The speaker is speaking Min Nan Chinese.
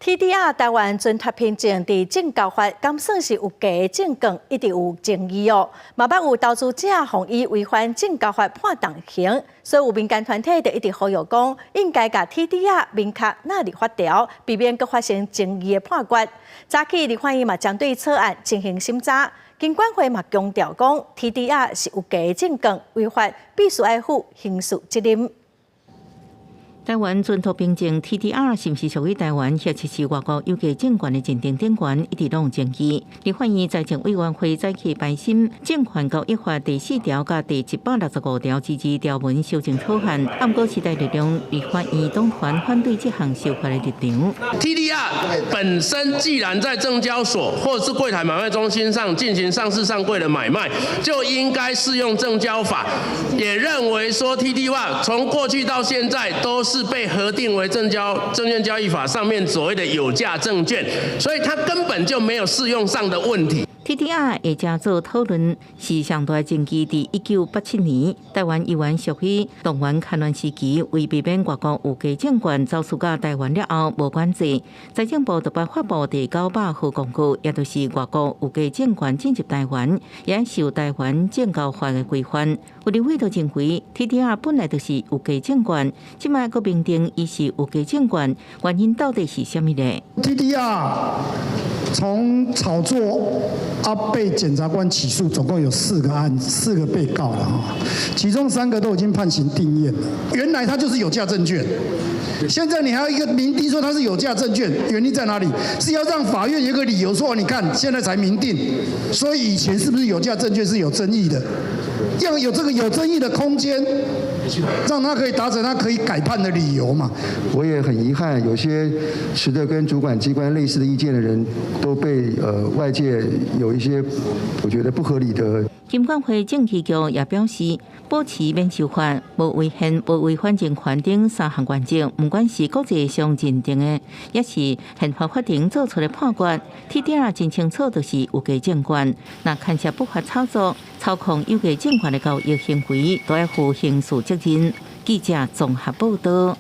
TDR 台灣存託憑證佇證交法敢算是有價證券，一直有爭議哦。嘛捌有投資者予伊違反證交法判重刑，所以有民間團體就一直呼籲講，應該共 TDR 明確納入法條，避免閣發生爭議的判決。早起立法院嘛針對草案進行審查，金管會嘛強調講，TDR 是有價證券，違法必須愛負刑事責任。台灣存託憑證 TDR 是毋是屬於台灣或者是外國有價證券的認定證券，一直攏有爭議。立法院財政委員會早起排審《證券交易法》第4條佮第165條之二條文修正草案，毋過時代力量立法院黨團反對這項修法的立場。 TDR 本身既然在證交所或是櫃台買賣中心上進行上市上櫃的買賣，就應該適用證交法。也認為說 TDR 從過去到現在都是被核定為證券交易法上面所謂的有價證券，所以它根本就沒有適用上的問題。 TDR 會加做討論是上大爭議，佇1987年，台灣猶原屬於動員戡亂時期，為避免外國有價證券走私到台灣了後無管制，財政部就頒發布第900號公告，也就是外國有價證券進入台灣，也受台灣證交法的規範。有立委就認為 TDR 本來就是有價證券，這擺閣明定伊是有價證券，原因到底是啥物呢？TDR 從炒作啊被檢察官起訴，總共有四個案，四個被告了哈，其中三個都已經判刑定讞了。原來它就是有價證券，現在你還要一個明定說它是有價證券，原因在哪裡？是要讓法院有個理由說，你看現在才明定，所以以前是不是有價證券是有爭議的，要有這個有爭議的空間，讓他可以達成他可以改判的理由嘛。我也很遺憾，有些持著跟主管機關類似的意見的人都被外界有一些我覺得不合理的。金管會證期局也表示，保持免修法、無違憲、無違反人權等三項原則，毋管是國際上認定的，抑是憲法法庭做出的判決，TDR 真清楚就是有價證券。若牽涉不法炒作、操控有價證券的交易行為，都愛負刑事責任。記者綜合報道。